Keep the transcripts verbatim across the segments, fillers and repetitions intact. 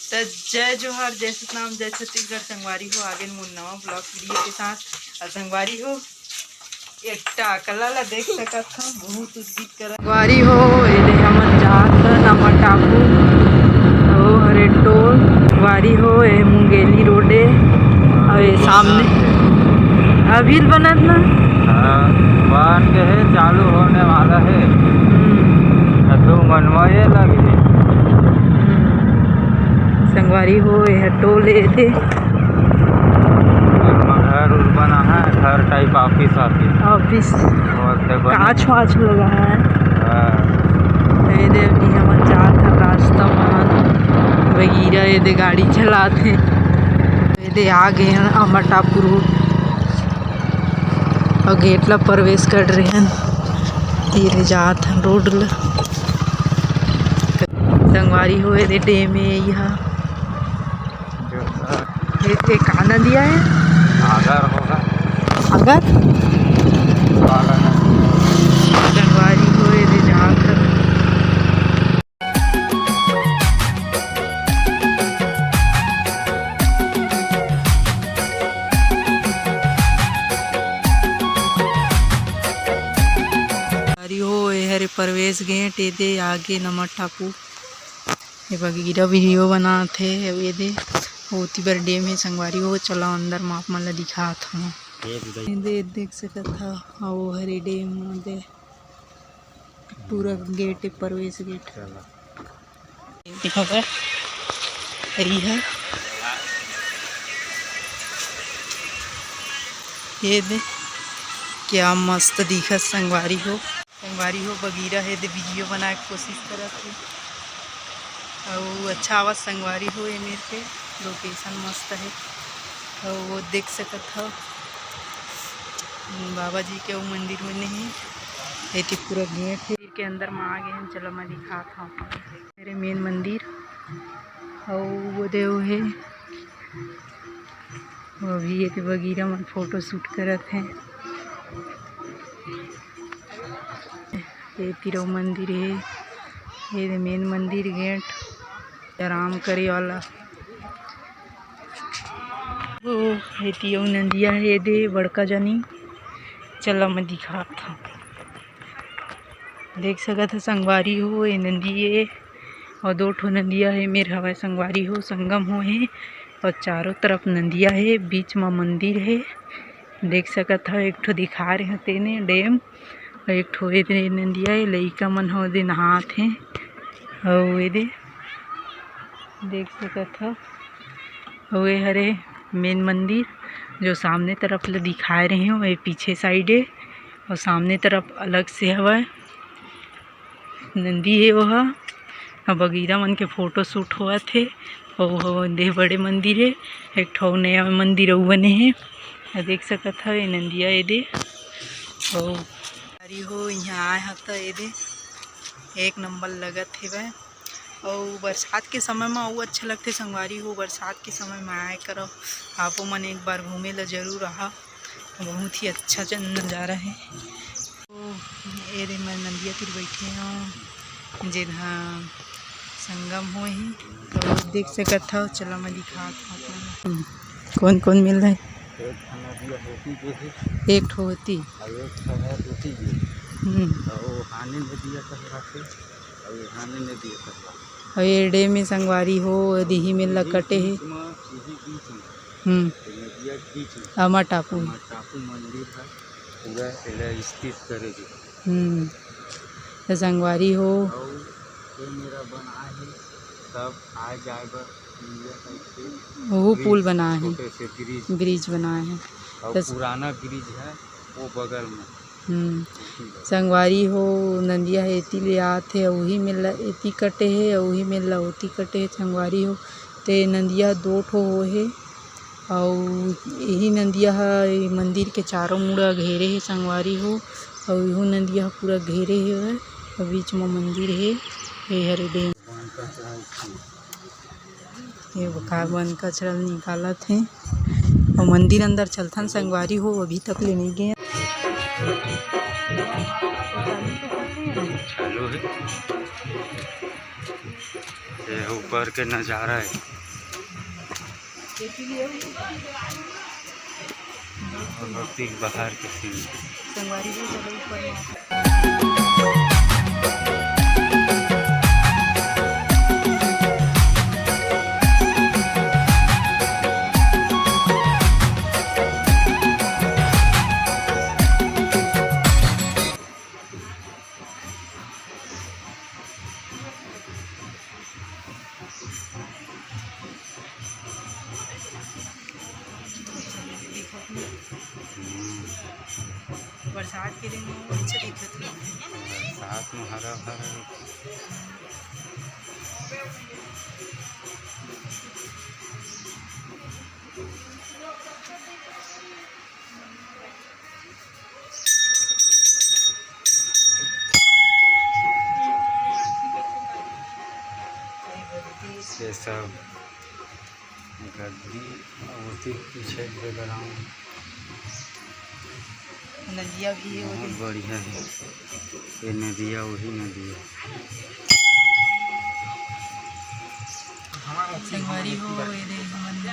त जय जोहार, जय सतनाम, जय छत्तीसगढ़। संगवारी हो, आगे मोर नवा ब्लॉग वीडियो के साथ। अउ संगवारी हो, एक टाकला ला देख सकत हव, बहुत उद्दित करत। संगवारी हो, एदे हमन जात हन अमर टापू, ओ हरे टोल। संगवारी हो, ए मुंगेली रोड ए, अउ ए सामने अभी बनत ना। हाँ, बन के हे, चालू होने वाला हे। हम्म। अभी मनवा ये लगे। संगवारी हो, एह टोल एथे। घर उर बना है, घर टाइप, ऑफिस, ऑफिस। ऑफिस। और से बना कांच वाच लगा है। हाँ। एदे अभी हमन जात हन रास्ता मान बगीरा, एदे गाड़ी चलात हे। एदे आ गे हन अमर टापू रोड। अउ गेट ला प्रवेश कर रहे हन। धीरे जात हन रोड ला। संगवारी हो, एदे डैम ए इहा। ए, ए का नदिया हे? आगर होगा। आगर? आगर। संगवारी हो, एदे जात हन। संगवारी हो, ए हरे प्रवेश गेट, एदे आगे नमर टापू। ए बगीरा वीडियो बनात हे, अउ एदे ओती बर डैम हे संगवारी हो। चला अंदर म आप मन ल दिखात हव। एदे देख सकत हव, अउ ओ हरे डैम ओदे पूरा गेट हे, प्रवेश गेट। चला। देखो गा, हरी है। एदे क्या मस्त दिखत संगवारी हो। संगवारी हो, बगीरा हे, एदे वीडियो बनाए के कोशिश करत हे। अउ अच्छा आवत संगवारी हो, ए मेर के लोकेशन मस्त हे। अउ ओ देख सकत हव, बाबा जी के अउ मंदिर बने हे। एती पूरा गेट हे। मंदिर के अंदर म आ गे हन, चलो मैं दिखात हव। मेरे मेन मंदिर अउ ओ दे ओ हे। अभी एदे बगीरा मन फोटो शूट करत हे। ए तीर ओ मंदिर हे, एदे मेन मंदिर गेट, आराम करे वाला। ओ, एती अउ नंदिया हे एदे बड़का जानी, चला मैं दिखात हव। देख सकत हव संगवारी हो, ए नंदी ए अउ दो ठो नंदिया हे, मेर हवय संगवारी हो, संगम हो हे अउ चारों तरफ नंदिया हे, बीच म मंदिर हे। देख सकत हव एक ठो दिखा रहे हो तेने डैम, अउ एक ठो एदे नंदिया ए, लइका मन ह ओदे नहात हे। अउ एदे देख सकत हव, अउ ए हरे मेन मंदिर, जो सामने तरफ ले दिखाए रहे हो, ए पीछे साइड ए, अउ सामने तरफ अलग से हवय नंदी हे, ओहा अउ बगीरा मन के फोटो शूट होवत हे। अउ ओहा दे बड़े मंदिर हे, एक ठो नया मंदिर अउ बने हे, अउ देख सकत हव ए नंदिया एदे। अउ अरे हो, इहाँ आए हव त एदे एक नंबर लगत हेवय। अउ बरसात के समय म अउ अच्छा लगथे संगवारी हो, बरसात के समय म आए करव, आपो मन एक बार घूमे ला जरूर आहा, बहुत ही अच्छा जन नजारा हे। ओ, एदे मैं नंदिया तीर बइठे हव, जेन ह संगम होही, तो देख सकत हव। चला मैं दिखात हव आप मन ला। कौन कौन मिल रहा है? एक ठो नदिया होती गे हे, एक ठो होती। अउ एक ठो है होती गे। हम्म। अउ वो हाने नदिया कहलाथे, अउ ये हाने नदिया कहलाथे। अउ ये डैम में संगवारी हो, दिही में यही लकटे हे। बीच में, यही बीच में। हम्म। ये नदिया के बीच में। अमर टापू। अमर टापू मंदिर है, पूरा एला स्थित करे गे। हम्म। तो संगवारी हो। अउ ये मेरा बनाए हे, तब आए जाए बर इंडिया टाइप के वो ब्रिज, पुल बनाए हे। छोटे से ब्रिज। ब्रिज बनाए हे। अउ तो पुराना ब्रिज है, वो बगल में। हम्म। संगवारी हो, नंदिया ह एती ले आत हे, अउ उही मेर ला एती कटे हे, अउ उही मेर ला ओती कटे हे, संगवारी हो। ते नंदिया दो ठो हो हे, अउ इही नंदिया ह ए मंदिर के चारों मुड़ा घेरे हे, संगवारी हो। अउ इहू नंदिया ह पूरा घेरे हेवय, अउ बीच म मंदिर हे। ए हरे डैम। ये बकार बन कचरा ल निकालत हे। अउ मंदिर अंदर चलथन संगवारी हो, अभी तक ले नइ गे। चालू हे। ये ऊपर के नजारा हे। देखिए, और भक्ति के बाहर के सीन। संगवारी जी, चलो ऊपर में। बरसात के दिन में वो अच्छा दिखत हे। बरसात में हरा भरा। ये सब गद्दी, ओती पीछे background। नदिया भी हे बहुत ओती। बढ़िया हे। ये नदिया, वही नदिया। संगवारी हो, ये दे हमन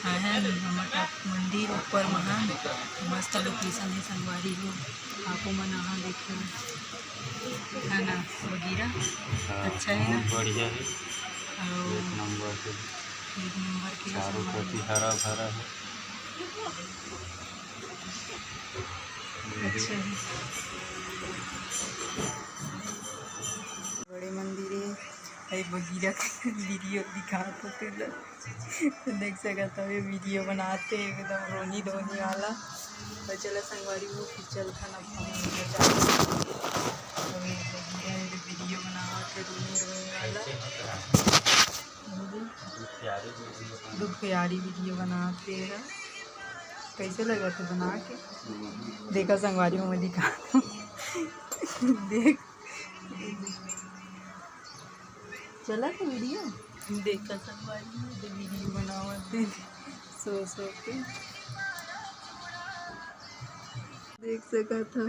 आए हन, हमर मंदिर ऊपर में हे, मस्त location हे संगवारी हो, आपो मन आहा देखो, है ना, वगैरह हाँ, अच्छा हे ना? बहुत बढ़िया हे। और एक नंबर के। एक नंबर के चारों संगवारी। पति हरा भरा हे। अच्छा हे। बड़े मंदिर हे। अरे बगीरा के video दिखात होते ल। तो देख सकत हवे, video बनाते एकदम रोनी धोनी वाला। तो चला संगवारी हो, फिर चलथन अब हम लोग जाते हैं। अभी बगीरा में जो video बनावत हे रोनी धोनी वाला। दुखियारी video बना- दुखियारी video बनाते हैं। कैसे लगत हे बना के? देखा संगवारी हो, मैं दिखा देख, चला तो video। देखा संगवारी हो, ये video बनावत हे सो सो के। देख सकत हो।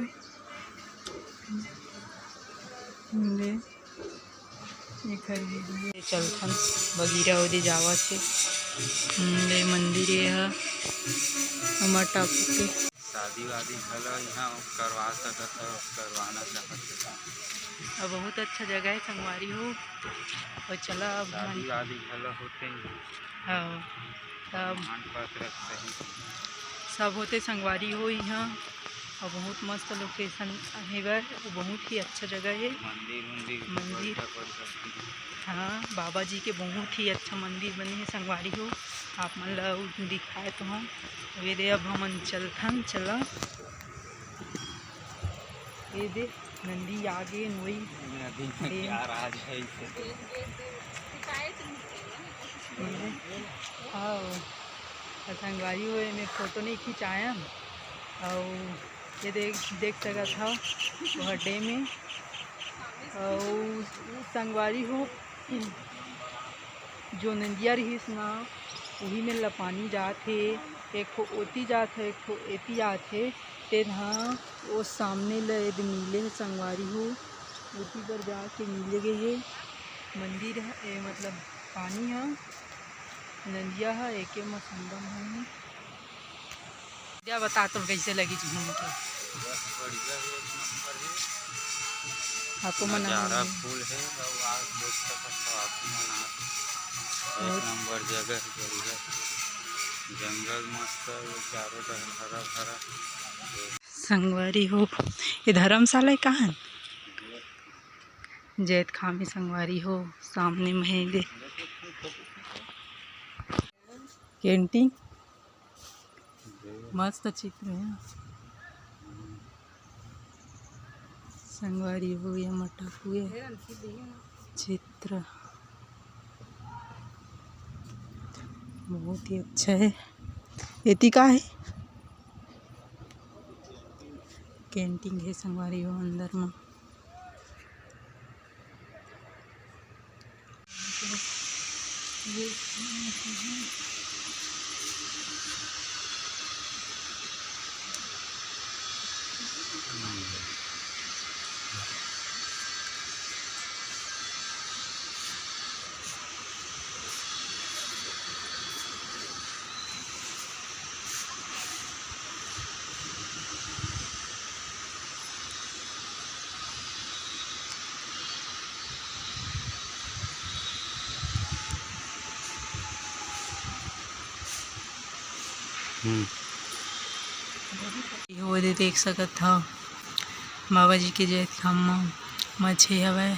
ले। एखर video। चलथन, बगीरा ओदे जावत हे। हम्म, ले मंदिर ये ह, अमर टापू के। शादी वादी घलो इहाँ करवा सकत हो, करवाना चाहत हो। अब बहुत अच्छा जगह हे संगवारी हो। और चला अब शादी मन- वादी घलो होते। हाँ, तब प्रमाण पत्र सही। सब होते संगवारी हो इहाँ। और बहुत मस्त location हे बर, बहुत ही अच्छा जगह हे। मंदिर उंदिर मंदिर। बढ़िया बढ़िया हे। हाँ, बाबा जी के बहुत ही अच्छा मंदिर बने हे संगवारी हो, आप मन ला अउ दिखाए तो हम। ये दे, अब हमन चलथन, चला। ये दे, नंदी आगे नोई। नदी में दे। क्या राज है इसे? ये दे, हाँ, संगवारी हो, एमे photo नहीं खिंचायन। अउ ये देख, देख सकत हव, ओहर dam ए। अउ संगवारी हो, जो नंदिया रिहिस ना, उही मेर ला पानी जात हे, एक ठो ओती जात हे, एक ठो एती आत हे। तेन ह ओ सामने ल एदे मिले हे संगवारी हो, ओती बर जाके मिले गे हे मंदिर ह, ए, मतलब पानी ह, नंदिया ह एके म संगम हे। जा बता तुम कैसे लगी घूम के? बस बढ़िया हे, एक नंबर हे। आपको मना नजारा नहीं। फुल हे, अउ आप देख सकत हो, आप ही मन आ। एक और नंबर जगह हे, बढ़िया। जंगल मस्त हे, चारों तरफ हरा भरा। संगवारी हो, ये धर्मशाला हे कहाँ? जैतखाम हे संगवारी हो, सामने में हे दे। Painting। मस्त चित्र हे। संगवारी हो, ये मटक हुए चित्र बहुत ही अच्छा हे। एती का हे? Canteen हे संगवारी हो अंदर मा। हम्म। ये वो दे देख सकत हव, बाबा जी के जैतखाम म मछली हवय,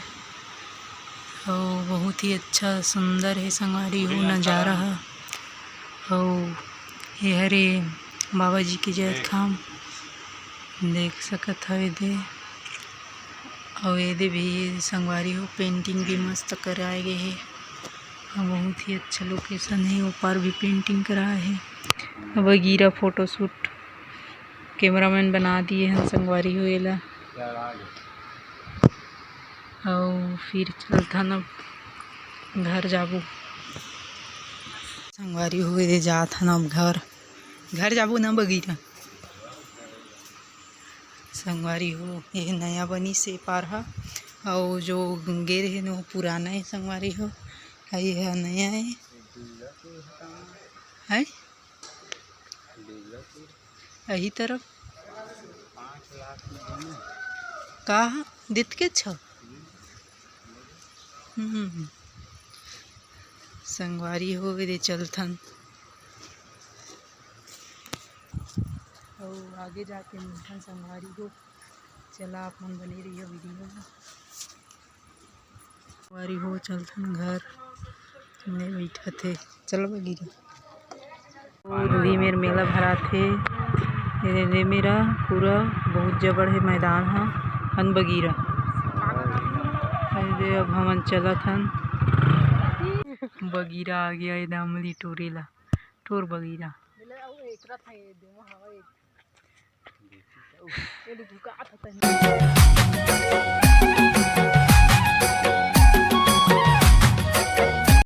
अउ बहुत ही अच्छा सुंदर हे संगवारी हो नजारा ह। अउ ये हरे बाबा जी के जैतखाम, देख सकत हव एदे। अउ एदे भी संगवारी हो, पेंटिंग भी मस्त कराए गे हे। अउ बहुत ही अच्छा लोकेशन हे, ऊपर भी पेंटिंग कराए हे। बगीरा फोटोशूट कैमरामैन बना दिए हन संगवारी हो एला। अउ फिर चलथन अब घर जाबो। संगवारी हो एदे जात हन अब घर, घर जाबो ना बगीरा। संगवारी हो, ये नया बनिस ए पार ह, अउ जो गे रहे न, वो पुराना हे संगवारी हो, अउ ये ह नया हे। हैं? यही तरफ का ह? दितकेच ह। हम्म। संगवारी हो, एदे चलथन। अउ आगे जाके मिलथन संगवारी हो। चला, आप मन बने रहिए वीडियो में। संगवारी हो, चलथन घर। नहीं बैठत हे, चल बगीरा। ओ दीदी, मेर मेला भराथे। एदे मेरा पूरा बहुत जबड़ हे मैदान ह, हन बगीरा। एदे अब हमन चलत हन। बगीरा आ गया, एदे अमली टूरे ला, टूर बगीरा।